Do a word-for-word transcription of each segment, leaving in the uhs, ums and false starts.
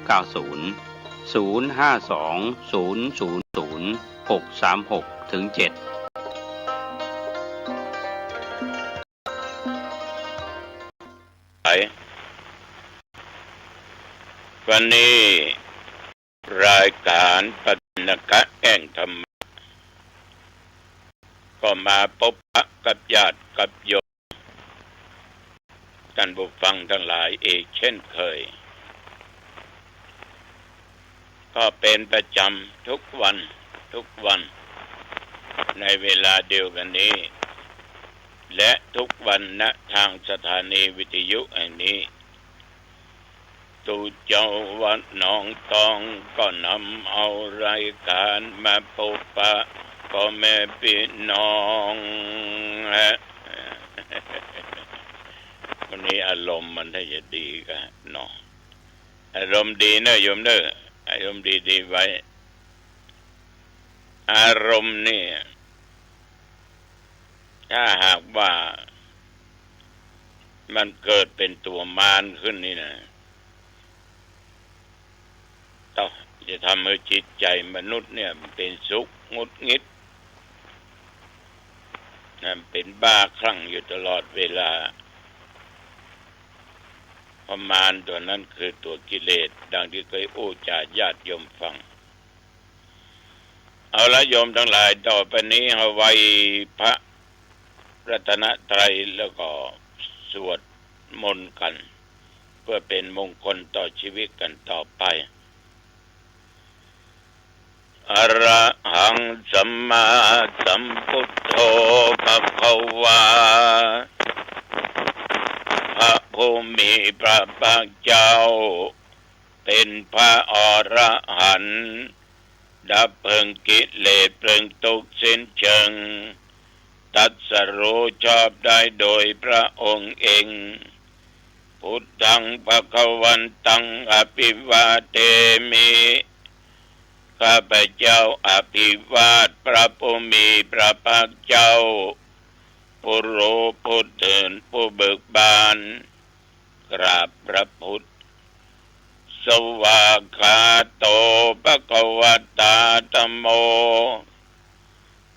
เก้าศูนย์ ศูนย์ห้าสอง ศูนย์ศูนย์ศูนย์ หกสามหก ถึง เจ็ด วันนี้รายการปฏิณกะแห่งธรรมะ ก็มาปบปะกับญาติกับโยม ท่านผู้ฟังทั้งหลายอีกเช่นเคย ก็เป็นประจำทุกวัน ทุกวัน ในเวลาเดียวกันนี้ และทุกวัน ณ ทางสถานีวิทยุแห่งนี้ ตุ๊เจ้าวัดหนองตองก็นำเอารายการมาปบปะป้อแม่ปี้น้องฮะ วันนี้อารมณ์มันถ้าจะดีกะเนาะ อารมณ์ดีเนอะโยมเนอะ อารมณ์ดีๆ ไว้ อารมณ์นี่ ถ้าหากว่ามันเกิดเป็นตั๋วมารขึ้นนี่นะ ต้องจะทำหื้อจิตใจ๋มนุษย์เนี่ยมันเป็นสุขหงุดหงิด นะ เป็นบ้าคลั่งอยู่ตลอดเวลา เพราะมารตั๋วนั้นคือตั๋วกิเลส ดังตี้เกยอู้จ๋าญาติโยมฟัง เอาละโยมทั้งหลาย ต่อไปนี้เฮาไหว้พระรัตนตรัยแล้วก็สวดมนต์กั๋น เพื่อเป็นมงคลต่อชีวิตกั๋นต่อไป อะระหัง สัมมาสัมพุทโธ ภะคะวา พระผู้มีพระภาคเจ้า เป๋นพระอรหันต์ ดับเผลิงกิเลสเผลิงตุ๊กข์สิ้นเชิง ตรัสรู้ชอบได้โดยพระองค์เอง พุทธัง ภะคะวันตัง อะภิวาเทมิ ข้าพเจ้าอภิวาทพระผู้มีพระภาคเจ้า ผู้รู้ผู้ตื่นผู้เบิกบาน กราบพระพุทธ สวากขาโต ภะคะวะตา ธัมโม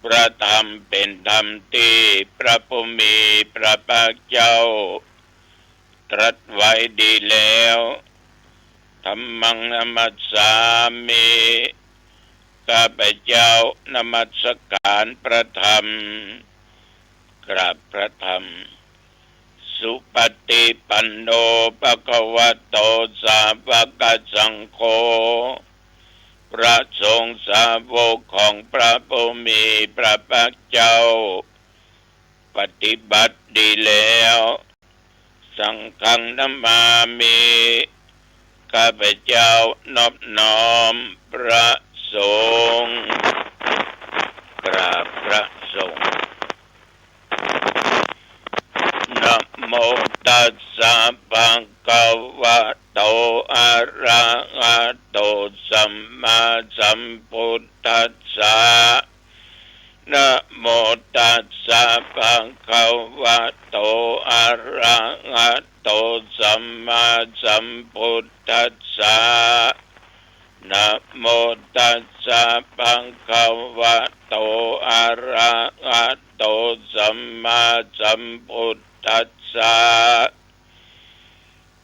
พระธรรมเป๋นธรรมตี้พระผู้มีพระภาคเจ้าตรัสไว้ดีแล้ว ธัมมัง นะมัสสามิ ข้าพเจ้านมัสการพระธรรม กราบพระธรรม สุปฏิปันโน ภะคะวะโต สาวกสังโฆ พระสงฆ์สาวกของพระผู้มีพระภาคเจ้า ปฏิบัติดีแล้ว สังฆัง นะมามิ ข้าพเจ้านอบน้อมพระสงฆ์ กราบพระสงฆ์ นะโมตัสสะ ภะคะวะโต อะระหะโต สัมมาสัมพุทธัสสะ นะโมตัสสะ ภะคะวะโต อะระหะโต สัมมาสัมพุทธัสสะ นะโมตัสสะ ภะคะวะโต อะระหะโต สัมมาสัมพุทธัสสะ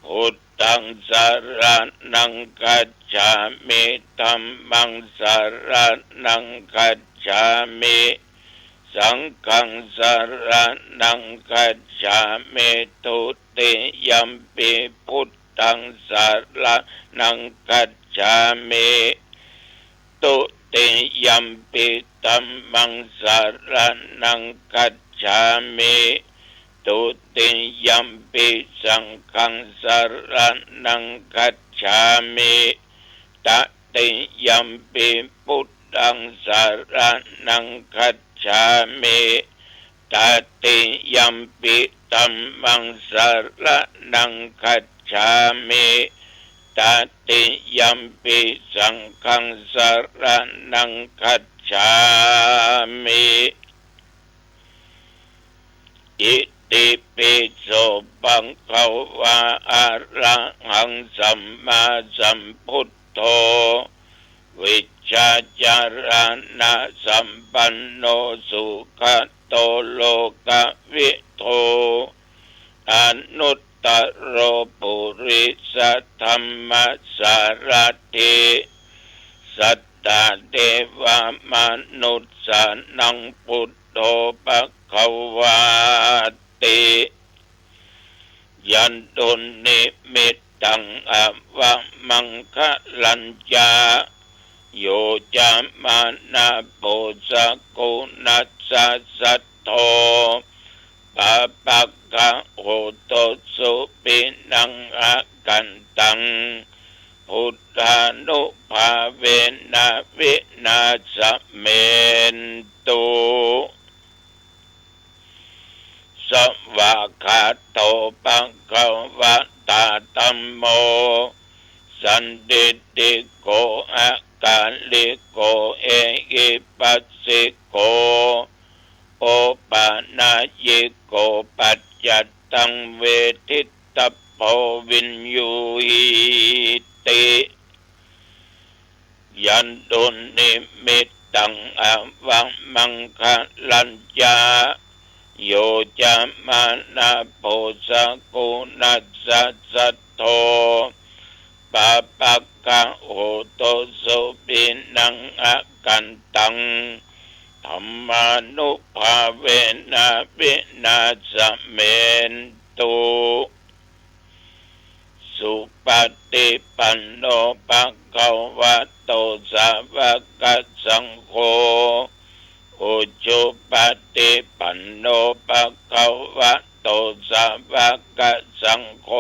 พุทธัง สะระณัง คัจฉามิ ธัมมัง สะระณัง คัจฉามิ สังฆัง สะระณัง คัจฉามิ ทุติยัมปิ พุทธัง สะระณัง คัจฉามิ ทุติยัมปิ ธัมมัง สะระณัง คัจฉามิ ทุติยัมปิ สังฆัง สะระณัง คัจฉามิ ตติยัมปิ พุทธัง สะระณัง คัจฉามิ ตติยัมปิ ธัมมัง สะระณัง คัจฉามิ ตติยัมปิ สังฆัง สะระณัง คัจฉามิ อิ ติปิโส ภะคะวา อะระหัง สัมมาสัมพุทโธ วิชชาจารณะสัมปันโน สุขะโต โลกะวิทู อนุตตโร ปุริสธัมมสารถิ สัตตาเทวามนุสสานัง พุทโธ ภะคะวาติ ยันตุนนิมิตตัง อวะมังคะลัญจะ โยจะมานะ โพสะกุณัสสะ สัทโธ ปาปะกะโหตุ สุขินัง อะกันตัง พุทธานุภาเวนะ วินาสเมนตุ สวากขาโต ภะคะวะตา ธัมโม สันทิฏฐิโก อะกาลิโก เอหิปัสสิโก โอปะนายิโก ปัจจัตตัง เวทิตตะโพ วิญญูหิติ ยันตุนนิมิตตัง อวะมังคะลัญจะ โยจะมานะ โพสะกุณัสสะ สัทโธ ปาปะกะโหตุ สุขินัง อะกันตัง ธัมมานุภาเวนะ วินาสเมนตุ สุปฏิปันโน ภะคะวะโต สาวะกะสังโฆ อุจุปฏิปันโน ภะคะวะโต สาวะกะสังโฆ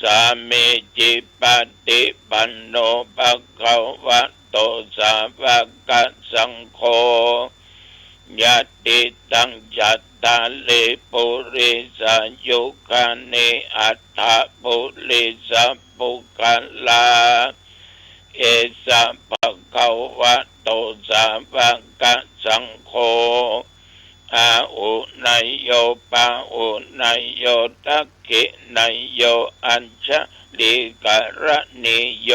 สามีจิปฏิปันโน ภะคะวะโต สาวะกะสังโฆ ยะติตัง จัตตาริ ปุริสายุคานิ อัฏฐะ ปุริสะปุคคลา เอสะ ภะคะวะโต สาวะกะสังโฆ อาหุเนยโย ปาหุเนยโย ทักขิเนยโย อัญชลีกะรณีโย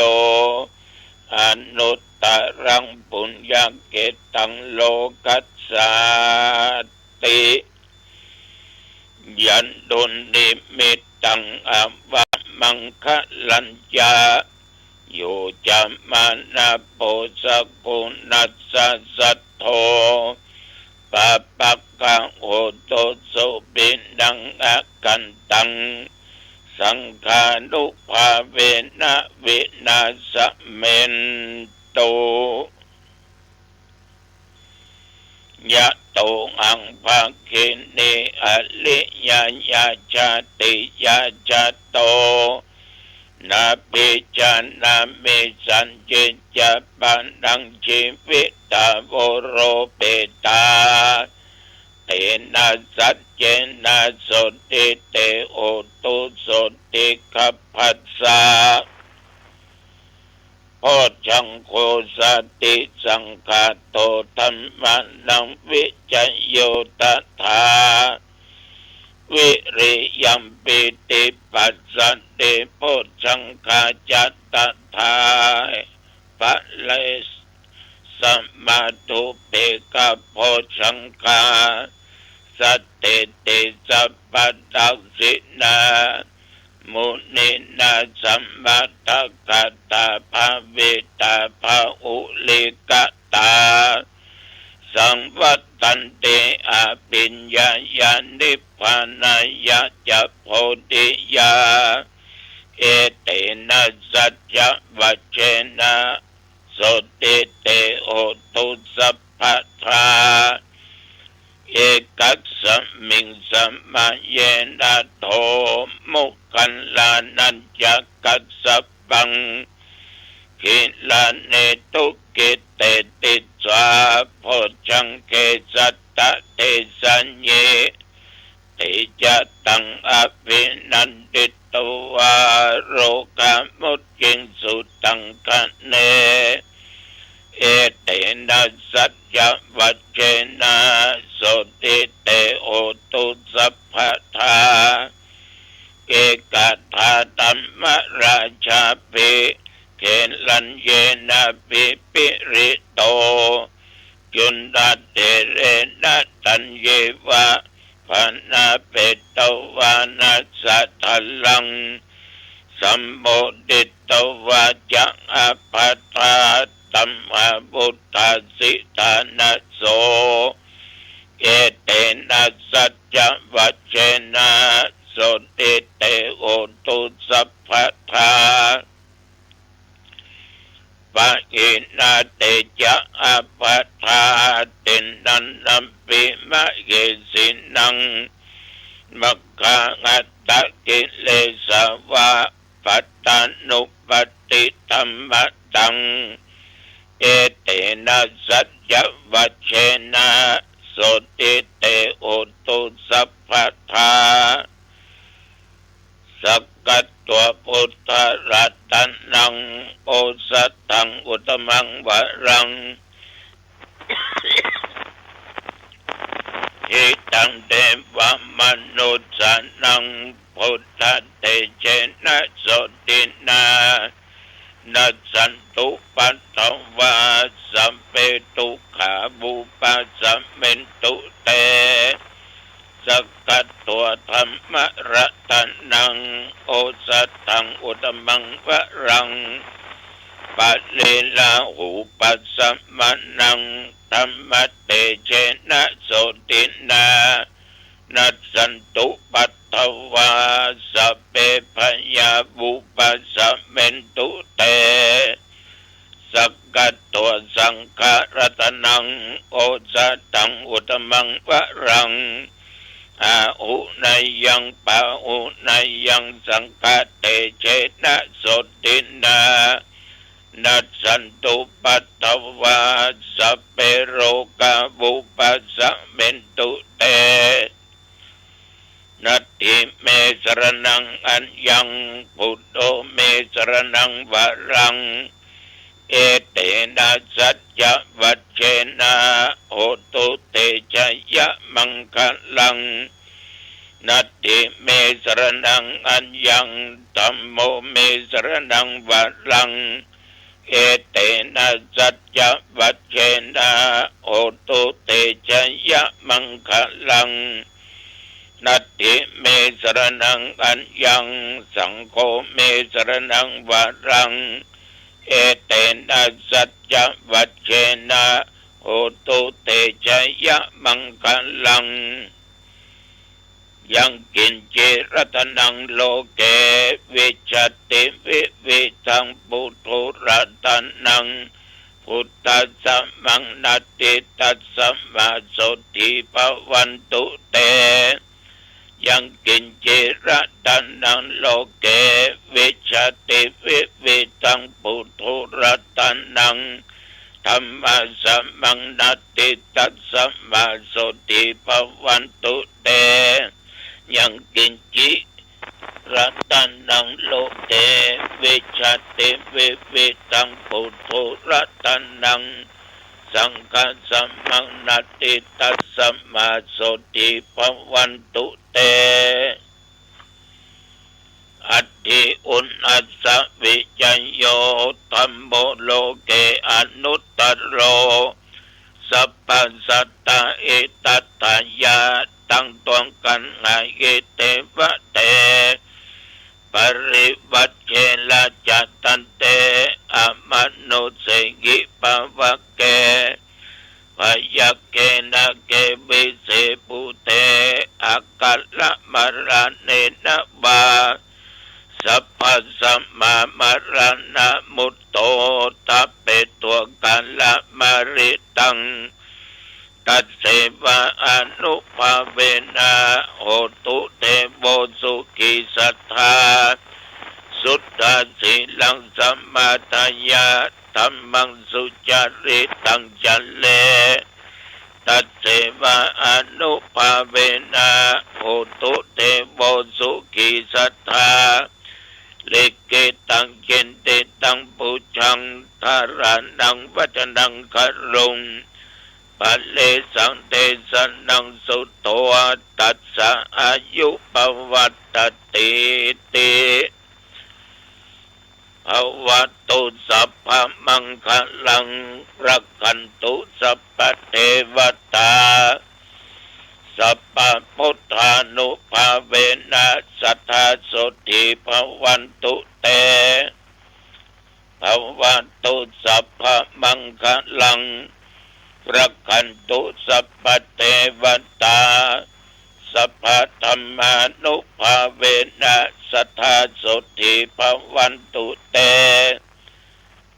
อนุตตรัง ปุญญะเขตตัง โลกัสสาติ ยันตุนนิมิตตัง อวะมังคะลัญจะ โยจะมานะ โพสะกุณัสสะ สัทโธ ปาปะกะโหตุ สุขินัง อะกันตัง สังฆานุภาเวนะ วินาสเมนตุ ยะโตหัง ภักขินี อริยญา จาติญา จาโต นะภิจานามิ สัญญิญญาปะนัง จีวิตา โวโรเปตา เตนะ สัจเจนะ โสติเต โหตุ โสติขัพพะสสะ โพชฌังโค สติสังขาโต ธัมมานัง วิจโย ตถา วิริยัม ปีติปัสสัทธิ โพชฌังคา จะ ตถา ปะเร สมา ทุปเปกะโพชฌังคา สัตถิติ สัพพะทักขิณา มุนีนา สมะทะกะตา ภาวิตา ภะหุลีกะตา สังวัตตันติ อภิญญายา นิพพานายะ จะ โพธิยา เอเตนะ สัจจะวัจเจนะ โสติเต โหตุ สัพพะทา เอกัสมิง สมะเยนะ โท โมคคัลลานัญจะ กัสสปัง กิลานิ ทุกขิเตติสา โพชฌังเข สัตตะเทสะเย ติ จะ ตัง อภินันทิตวา โรกา มุจจิงสุตังคะเน เอเตนะ สัจจะวัจเจนะ โสติเต โหตุ สัพ เขลัญเยนะ ภิพิริโต จุลเทเรนะ ตัญเยวะ ภะนะเปตวานะ สะทะลัง สัมโมทิตวาจะ อัปปะทา ธัมมาวุฏฐาสิทานะ โส เอเตนะ สัจจวัจเจนะ โสตติ เต โหตุ สัพพะทา ปะหินา เตจะ อัปปะทา ติณัง นะปิ มะเหสินัง มัคคาหัตถะ กิเลสวะ ปัตตานุปัตติธัมมะตัง เอเตนะ สัจจวัจเจนะ โสตติ เต โหตุ สัพพะทา สักขะ ตัว พุทธะ รัตนัง โอสะถัง อุตตะมัง วะรัง หิตัง เตวะ มะนุสสานัง พุทธะ เตเจนะ โสตตินะ นัสสันตุ ปัทถะวา สัพเพ ทุกขา วุปัสสะเมนตุ เต สักขะ ตัว ธัมมะ รัตนัง โอสะถัง อุตตะมัง วะรัง ปะลีลาหูปัสสะมะนัง ธัมมะ เตเจนะ โสตตินะ นัสสันตุ ปัทถะวา สัพเพ พยา วุปัสสะเมนตุ เต สักขะ ตัว สังฆะ รัตนัง โอสะถัง อุตตะมัง วะรัง อาหุเนยัง ปาหุเนยัง สังฆะ เตเจนะ โสตตินะ นัสสันตุ ปัทถะวา สัพเพ โรกา วุปัสสะเมนตุ เต นัตถิ เม สะระณัง อัญญัง พุทโธ เม สะระณัง วะรัง เอเตนะ สัจจวัจเจนะ โหตุ เตจะยะมังคะลัง นัตถิ เม สะระณัง อัญญัง ธัมโม เม สะระณัง วะรัง เอเตนะ สัจจวัจเจนะ โหตุ เตจะยะมังคะลัง นัตถิ เม สะระณัง อัญญัง สังโฆ เม สะระณัง วะรัง เอเตนะ สัจจวัจเจนะ โหตุ เตจะยะมังคะลัง ยังกิญจิ รัตนัง โลเก วิชชาติ วิวิธัง ปุถุ รัตนัง พุทธัสสะมัง นัตถิ ตัสสะมา โสตถี ภะวันตุ เต ยังกิญจิ รัตนัง โลเก วิชชาติ วิวิธัง ปุถุ รัตนัง ธัมมัสสะมัง นัตถิ ตัสสะมา โสตถี ภะวันตุ เต ยังกิญจิ รัตนัง โลเก วิชชาติ วิวิธัง ปุถุ รัตนัง สังฆัสสะมัง นัตถิ ตัสสะมา โสตถี ภะวันตุ เต อัตถิ อุณหัสสะ วิจโย ธัมโม โลเก อนุตตะโร สัพพะสัตตา หิตัตถายะ ตัง ตวง กัณหา หิ เต วะ เต ปริวัจเชนะ จะ ทันเต อมนุสเสหิ ภะวะเก พยัคเขนะ เขวิเส ปุเท อะคะละมะระเณนะ วา สัพพะสะมามะระนะ มุตโต ทะเป ตวง กัณหะมะริตัง ตัสเสวะ อานุภาเวนะ โหตุ เทโว สุขี สัตถา สุตถา สีลัง สะมาทายะ ธัมมัง สุจาริตัง จะเร ตัสเสวะ อานุภาเวนะ โหตุ เทโว สุขี สัตถา ลิขิตัง ขิณฑิตัง ปุจฉัง ธารานัง วัฒนัง คารุง ปะเรสัง เตสะนัง สุโต ทัสสะ อายุ ปะวัตตะตีติ ภะวะตุ สัพพะมังคะลัง รักขันตุ สัพพะเทวะตา สัพพะพุทธานุภาเวนะ สัทธา โสตถี ภะวันตุ เต ภะวะตุ สัพพะมังคะลัง รักขันตุ สัพพะเทวะตา สัพพะธัมมานุภาเวนะ สัทธา โสตถี ภะวันตุ เต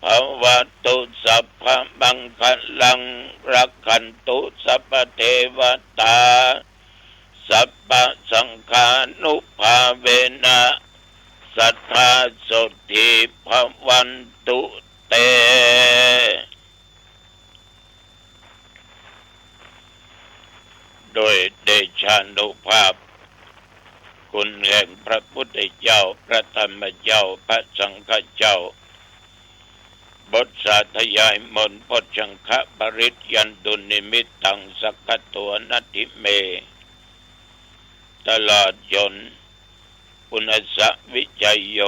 ภะวะตุ สัพพะมังคะลัง รักขันตุ สัพพะเทวะตา สัพพะสังฆานุภาเวนะ สัทธา โสตถี ภะวันตุ เต โดยเดชานุภาพคุณแห่งพระพุทธเจ้า พระธรรมเจ้า พระสังฆเจ้า บทสาธยายมนต์ บทชังคะปริตยันตุนิมิตตัง สักขะโต นัตถิเม ตลอดจน ปุณณัสสะวิจัยโย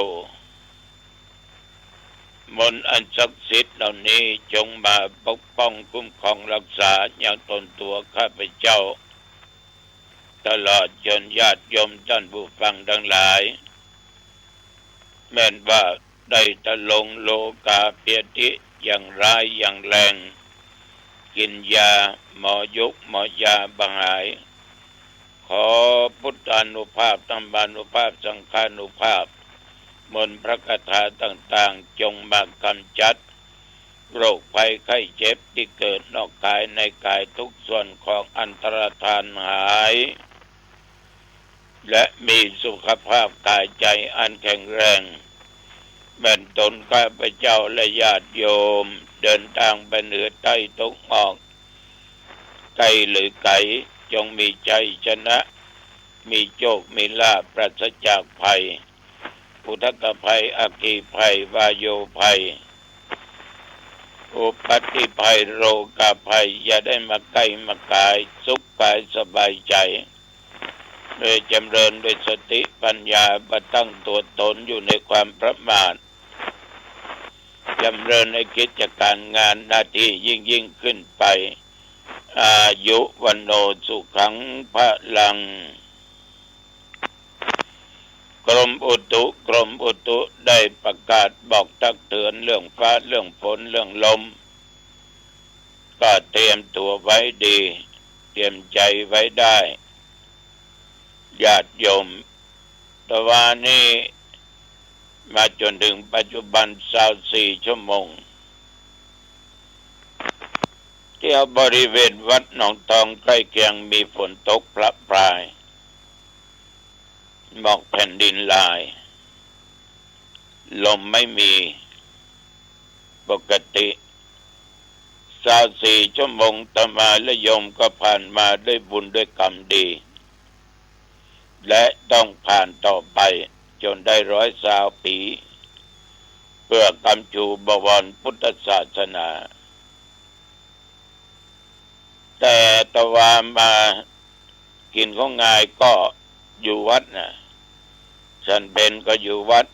มนต์อันศักดิ์สิทธิ์เหล่านี้จงมาปกป้องคุ้มครองรักษายังตนตั๋วข้าพเจ้า ตลอดจนญาติโยมต้านผู้ฟังตังหลาย แม่นว่าได้ทะลงโลกาเปียธิอย่างร้ายอย่างแรง กิ๋นยาหมอยุกหมอยาบ่หาย ขอพุทธานุภาพ ธัมมานุภาพ สังฆานุภาพ มนต์พระคาถาต่างๆ จงมากำจัดโรคภัยไข้เจ็บตี้เกิดนอกกายในกายทุกส่วนของอันตรธานหาย และมีสุขภาพกายใจ๋อันแข็งแรง แม่นตนข้าพเจ้าและญาติโยม เดินตางไปเหนือใต้ตะวันออก ใก้หรือไก๋ จงมีชัยชนะ มีโชค มีลาภ ปราศจากภัย อุทกภัย อัคคีภัย วาโยภัย อุปัตติภัย โรคาภัย อย่าได้มาใก้มาก๋าย สุขกายสบายใจ๋ โดยจำเริญด้วยสติปัญญา บ่ตั้งตั๋วตนอยู่ในความประมาท จำเริญในกิจก๋านงานหน้าตี้ยิ่งๆ ขึ้นไป อายุ วัณโณ สุขัง พะลัง กรมอุตุ กรมอุตุได้ประกาศบอกตักเตือนเรื่องฟ้า เรื่องฝน เรื่องลม ก็เตรียมตั๋วไว้ดี เตรียมใจ๋ไว้ได้ ญาติโยม ตะวานี้มาจ๋นเถิงปัจจุบัน ซาวสี่ชั่วโมง แถวบริเวณวัดหนองทองใก้เคียงมีฝนตกประปราย หมอกแผ่นดินลาย ลมไม่มี ปกติ ซาวสี่ชั่วโมง อาตมาและโยมก็ผ่านมาด้วยบุญด้วยกรรมดี และต้องผ่านต่อไปจ๋นได้ร้อยซาวปี๋ เปื้อก๋ำจูบวรพุทธศาสนา แต่ตะวามากิ๋นข้าวงายก็อยู่วัดน่ะ ฉันเพลก็อยู่วัด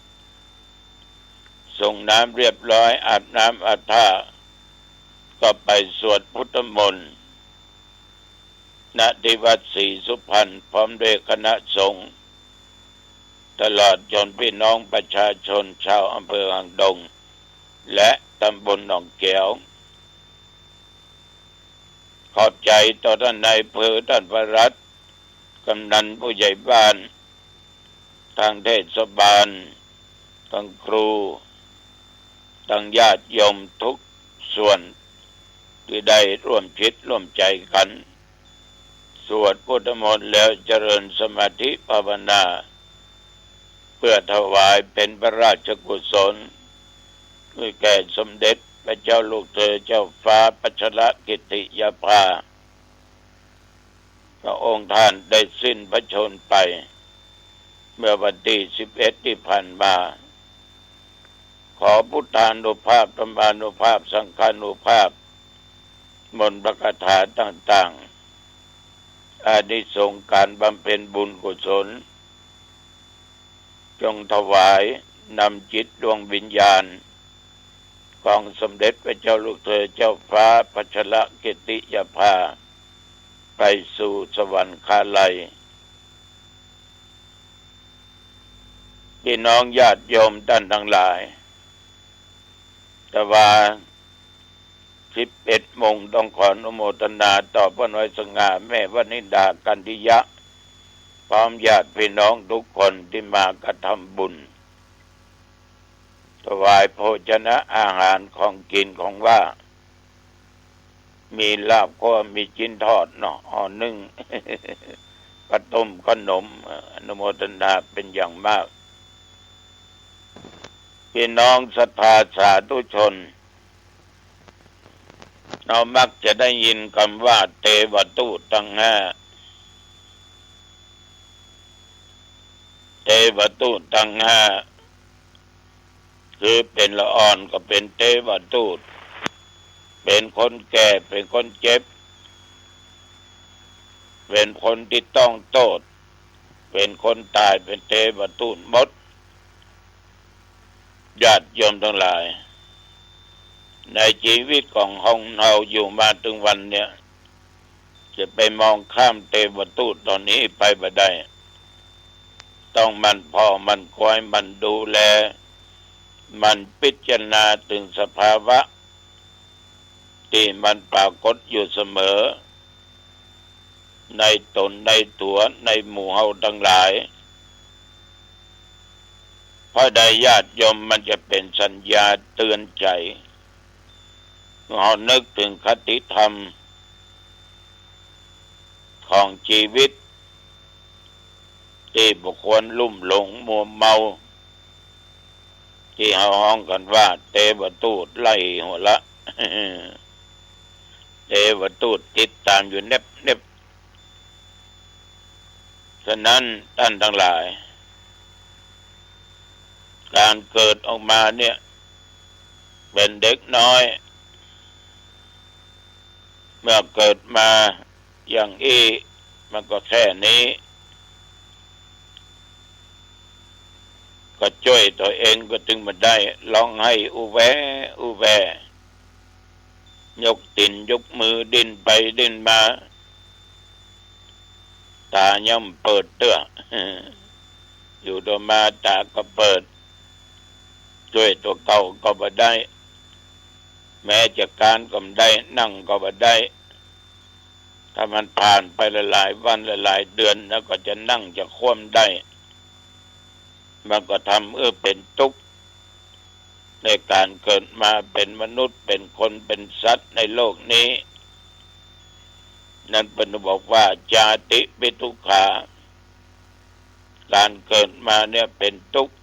สรงน้ำเรียบร้อย อาบน้ำอาบท่า ก็ไปสวดพุทธมนต์ ณ ที่วัดศรีสุพรรณ พร้อมด้วยคณะสงฆ์ ตลอดจ๋นพี่น้องประชาชนชาวอำเภอหางดง และตำบลหนองแก๋ว ขอบใจ๋ต่อต้านนายอำเภอ ต้านพระรัตน์ กำนัน ผู้ใหญ่บ้าน ตางเทศบาล ตางครู ตางญาติโยมทุกส่วน ตี้ได้ร่วมจิตร่วมใจ๋กั๋น สวดพุทธมนต์แล้วเจริญสมาธิภาวนา เปื้อถวายเป๋นพระราชกุศล หื้อแก่สมเด็จพระเจ้าลูกเธอเจ้าฟ้าพัชรกิติยาภา พระองค์ท่านได้สิ้นพระชนม์ไป เมื่อวันตี้สิบเอ็ดตี้ผ่านมา ขอพุทธานุภาพ ธัมมานุภาพ สังฆานุภาพ มนต์พระคาถาต่างๆ อานิสงส์ก๋านบำเพ็ญบุญกุศล จงถวายนำจิตดวงวิญญาณ ของสมเด็จพระเจ้าลูกเธอเจ้าฟ้าพัชรกิติยาภา ไปสู่สวรรคาลัย พี่น้องญาติโยมต้านตังหลาย ตะวา สิบเอ็ดโมง ต้องขออนุโมทนาต่อป้าน้อยสง่า แม่วนิดา กันติยะ พร้อมญาติพี่น้องทุกคนตี้มากระทำบุญ ถวายโภชนะอาหารของกิ๋นของหว้า มีลาบคั่ว มีจิ๊นทอดเนาะ ห่อนึ่ง ข้าวต้มขนม เอ่อ อนุโมทนาเป๋นอย่างมาก พี่น้องศรัทธาสาธุชน เฮามักจะได้ยินกำว่าเตวทูตตังห้า เตวทูตตังห้า คือเป๋นละอ่อนก็เป๋นเตวทูต เป๋นคนแก่ เป๋นคนเจ็บ เป๋นคนตี้ต้องโต้ษ เป๋นคนต๋าย เป๋นเตวทูตหมด ญาติโยมตังหลาย ในจีวิตของเฮา เฮาอยู่มาเถิงวันเนี้ย จะไปมองข้ามเตวทูตต๋นนี้ไปบ่ได้ ต้องหมั่นผ่อ หมั่นคอย หมั่นดูแล หมั่นพิจารณาเถิงสภาวะตี้มันปรากฏอยู่เสมอ ในต๋น ในตั๋ว ในหมู่เฮาตังหลาย เพราะใดญาติโยม มันจะเป๋นสัญญาเตือนใจ๋ เฮานึกเถิงคติธรรมของจีวิต ตี้บ่ควรลุ่มหลงมัวเมา ตี้เฮาฮ้องกั๋นว่าเตวทูตไล่หัวละ เตวทูตติดต๋ามอยู่แนบๆ ฉะนั้นต้านตังหลาย ก๋านเกิดออกมาเนี่ย เป๋นเด็กน้อย เมื่อเกิดมาอย่างอี้ มันก็แค่นี้ ก็จ้วยตั๋วเองก็ตึงบ่ได้ ฮ้องไห้อู้แวอู้แว ยกตี๋นยกมือดิ้นไปดิ้นมา ต๋ายังบ่เปิดเตื้อ อยู่ต่อมาต๋าก็เปิด จ้วยตั๋วเก่าก็บ่ได้ แม้จะก๋านก็บ่ได้ นั่งก็บ่ได้ ถ้ามันผ่านไปหลายๆ วันหลายๆ เดือนแล้วก็จะนั่งจะคว่ำได้ มันก็ทำหื้อเป๋นตุ๊กข์ ในก๋านเกิดมาเป๋นมนุษย์ เป๋นคน เป๋นสัตว์ในโลกนี้ นั้นเปิ้นบอกว่า จาติปิทุกขา ก๋านเกิดมาเนี่ยเป๋นตุ๊กข์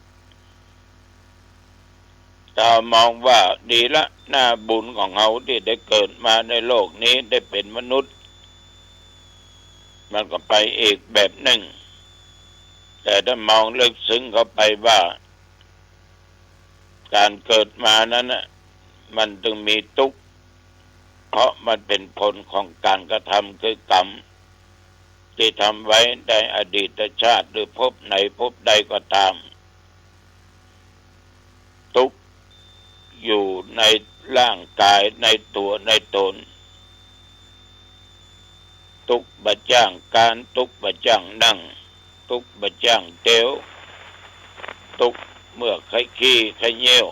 ถ้ามองว่าดีละ หน้าบุญของเฮาตี้ได้เกิดมาในโลกนี้ ได้เป๋นมนุษย์ มันก็ไปอีกแบบนึ่ง แต่ถ้ามองลึกซึ้งเข้าไปว่า ก๋านเกิดมานั้นน่ะ มันตึงมีตุ๊กข์ เพราะมันเป๋นผลของก๋านกระทำคือกรรม ตี้ทำไว้ในอดีตชาติหรือภพไหนภพใดก็ต๋าม ตุ๊กข์อยู่ในร่างก๋าย ในตั๋วในต๋น ตุ๊กข์บ่าจ้างก๋าน ตุ๊กข์บ่าจ้างนั่ง ตุ๊กข์บ่าจ้างเตียว ตุ๊กข์เมื่อใค่ขี้ใค่เยี่ยว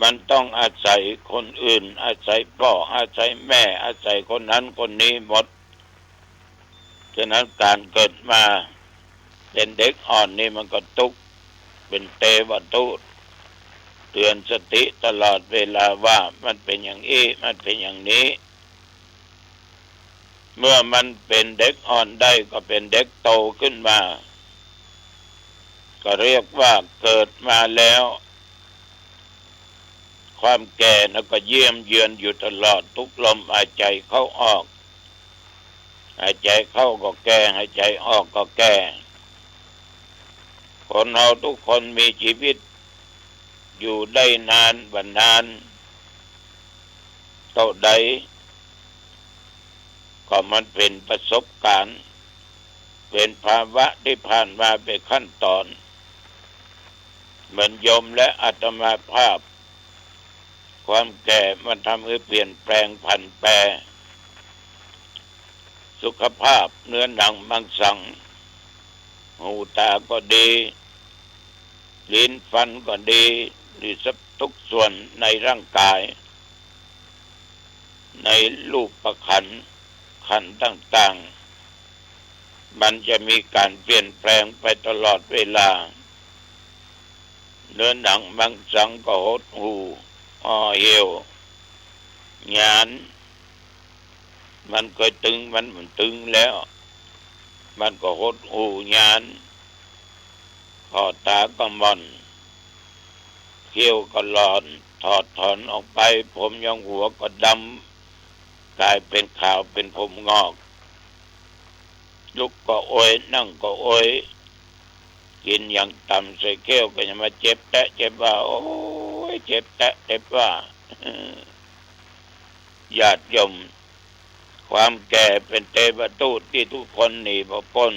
มันต้องอาศัยคนอื่น อาศัยป้อ อาศัยแม่ อาศัยคนนั้นคนนี้หมด ฉะนั้นก๋านเกิดมาเป๋นเด็กอ่อนนี่มันก็ตุ๊กข์ เป๋นเตวทูต เตือนสติตลอดเวลาว่ามันเป๋นอย่างอี้ มันเป๋นอย่างนี้ เมื่อมันเป๋นเด็กอ่อนได้ก็เป๋นเด็กโตขึ้นมา ก็เรียกว่าเกิดมาแล้ว ความแก่น่ะก็เยี่ยมเยือนอยู่ตลอด ทุกลมหายใจ๋เข้าออก หายใจ๋เข้าก็แก่ หายใจ๋ออกก็แก่ คนเฮาทุกคนมีจีวิตอยู่ได้นานบ่านานเต้าใด ก็มันเป๋นประสบก๋ารณ์ เป๋นภาวะตี้ผ่านมาเป๋นขั้นต๋อน เหมือนโยมและอาตมาภาพ ความแก่มันทำหื้อเปลี่ยนแปลงผันแปร สุขภาพเนื้อหนังมังสัง หูต๋าก็ดี ลิ้นฟันก็ดี หรือสับทุกส่วนในร่างก๋าย ในรูปขันธ์ ขันธ์ต่างๆ มันจะมีก๋านเปลี่ยนแปลงไปตลอดเวลา เนื้อหนังมังสังก็หดหู่ ห่อเหี่ยว หญาน มันเกยตึง มันบ่ตึงแล้ว มันก็หดหู่หญาน ข้อต๋าก็หม่อน เขี้ยวก็หล่อน ถอดถอนออกไป ผมยองหัวก็ดำ ก๋ายเป๋นขาวเป๋นผมงอก ลุกก็โอย นั่งก็โอย กิ๋นหยังต่ำใส่เขี้ยวก็ยังมาเจ็บแต๊ะเจ็บว่า โอ๊ย เจ็บแต๊ะเจ็บว่า ญาติโยม ความแก่เป๋นเตวทูตตี้ทุกคนหนีบ่ป๊น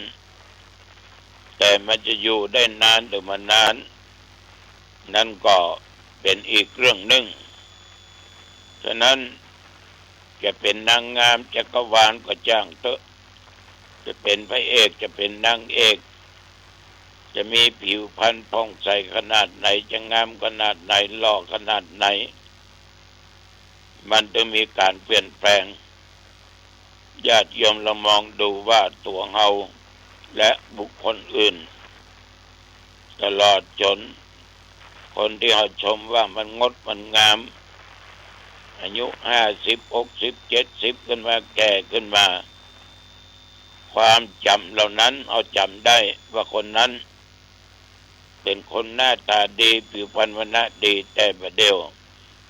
แต่มันจะอยู่ได้นานหรือบ่นาน นั้นก็เป๋นอีกเรื่องนึ่ง ฉะนั้นจะเป๋นนางงามจักรวาลก็จ้างเต๊อะ จะเป๋นพระเอก จะเป๋นนางเอก จะมีผิวพรรณผ่องใสขนาดไหน จะงามขนาดไหน หล่อขนาดไหน มันต้องมีก๋านเปลี่ยนแปลง ญาติโยมลองมองดูว่าตั๋วเฮาและบุคคลอื่น ตลอดจ๋นคนตี้เฮาชมว่ามันงดมันงาม อายุห้าสิบ หกสิบ เจ็ดสิบ ขึ้นมา แก่ขึ้นมา ความจ๋ำเหล่านั้นเฮาจ๋ำได้ว่าคนนั้นเป๋นคนหน้าต๋าดี ผิวพรรณวรรณะดี แต่บ่าเดี่ยว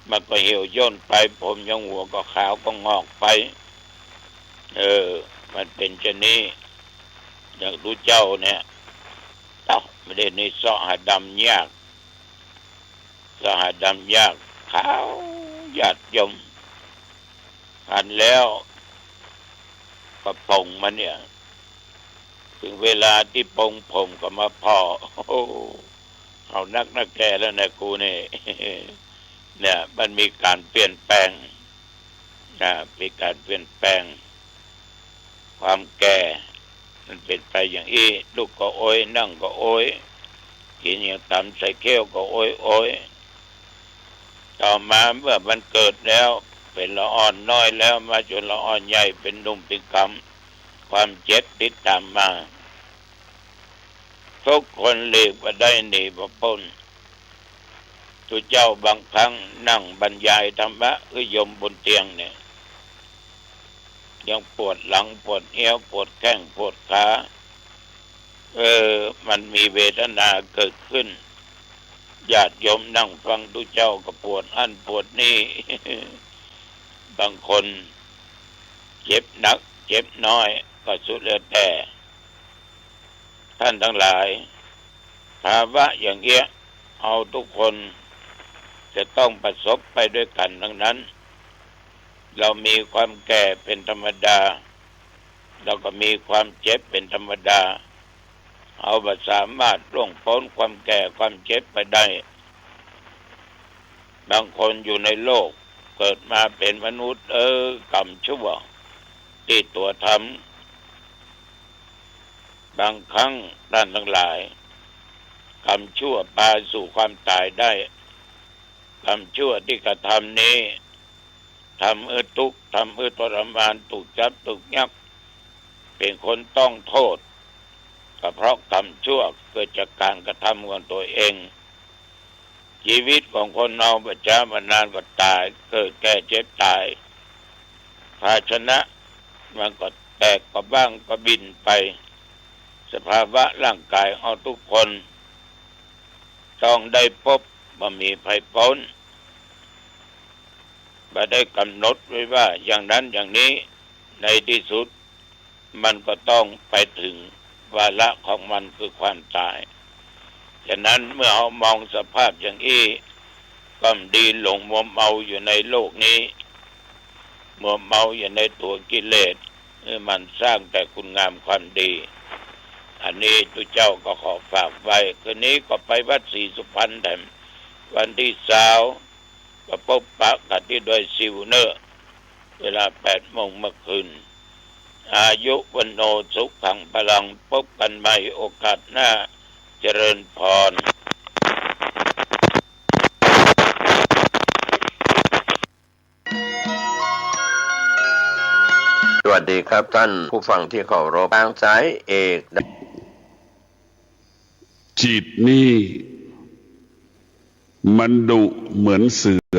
มันก็เหี่ยวย่นไป ผมยองหัวก็ขาวก็งอกไป เออ มันเป๋นจานี้ อย่างตุ๊เจ้าเนี่ย เอ้า บ่าเดี่ยวนี้เซาะหาดำยาก เซาะหาดำยาก ขาว ญาติโยม หันแล้วก็ป๋งมาเนี่ย เถิงเวลาตี้ป๋งผมก็มาผ่อ โอ้โห ขาวนักนะ แก่แล้วนะกูนี่ เนี่ย มันมีก๋านเปลี่ยนแปลง นะ มีก๋านเปลี่ยนแปลง ความแก่ มันเป๋นไปอย่างอี้ ลุกก็โอย นั่งก็โอย กิ๋นหยังต่ำใส่เขี้ยวก็โอยโอย ต่อมาเมื่อมันเกิดแล้ว เป๋นละอ่อนน้อยแล้ว มาจ๋นละอ่อนใหญ่ เป๋นหนุ่มเป๋นกำ ความเจ็บติดต๋ามมา ทุกคนหลีกบ่ได้หนีบ่ป๊น ตุ๊เจ้าบางครั้งนั่งบรรยายธรรมะหื้อโยมบนเตียงเนี่ย ยังปวดหลังปวดเอี้ยว ปวดแข้งปวดขา เออ มันมีเวทนาเกิดขึ้น ญาติโยมนั่งฟังตุ๊เจ้าก็ปวดอั้นปวดนี่ บางคนเจ็บหนักเจ็บน้อยก็สุดแล้วแต่ ท่านตังหลาย ภาวะอย่างเอี้ย เฮาทุกคนจะต้องประสบไปด้วยกั๋นตังนั้น เฮามีความแก่เป๋นธรรมดา เฮาก็มีความเจ็บเป๋นธรรมดา เฮาบ่สามารถล่วงป๊นความแก่ความเจ็บไปได้ บางคนอยู่ในโลก เกิดมาเป๋นมนุษย์ เออ กรรมชั่วตี้ตั๋วทำ บางครั้งต้านตังหลาย กรรมชั่วปาสู่ความต๋ายได้ กรรมชั่วตี้กระทำนี้ ทำหื้อตุ๊กข์ ทำหื้อทรมาน ถูกจับถูกยับ เป๋นคนต้องโต้ษ ก็เพราะกรรมชั่วเกิดจากก๋านกระทำของตั๋วเอง จีวิตของคนเฮาบ่จ๊าบ่นานก็ต๋าย เกิดแก่เจ็บต๋าย ภาชนะมันก็แตกก็บ้างก็บิ่นไป สภาวะร่างก๋ายเฮาทุกคนต้องได้ปบ บ่มีใผป๊น บ่ได้ก๋ำหนดไว้ว่าอย่างนั้นอย่างนี้ ในตี้สุด มันก็ต้องไปเถิงวาระของมันคือความต๋าย ฉะนั้นเมื่อเฮามองสภาพอย่างอี้ ก็บ่ดีหลงมัวเมาอยู่ในโลกนี้ มัวเมาอยู่ในตั๋วกิเลส เออ มันสร้างแต่คุณงามความดี อันนี้ตุ๊เจ้าก็ขอฝากไว้ คืนนี้ก็ไปวัดศรีสุพรรณแถม วันตี้ซาว ก็ปบปะกั๋นตี้ดอยสิวเน่อ เวลาแปดโมงเมื่อคืน อายุวัณโณสุขังพลัง ปบกั๋นใหม่โอกาสหน้า เจริญพร สวัสดีครับต้านผู้ฟังตี้เคารพ ตางสายเอก จิตนี่มันดุเหมือนเสือ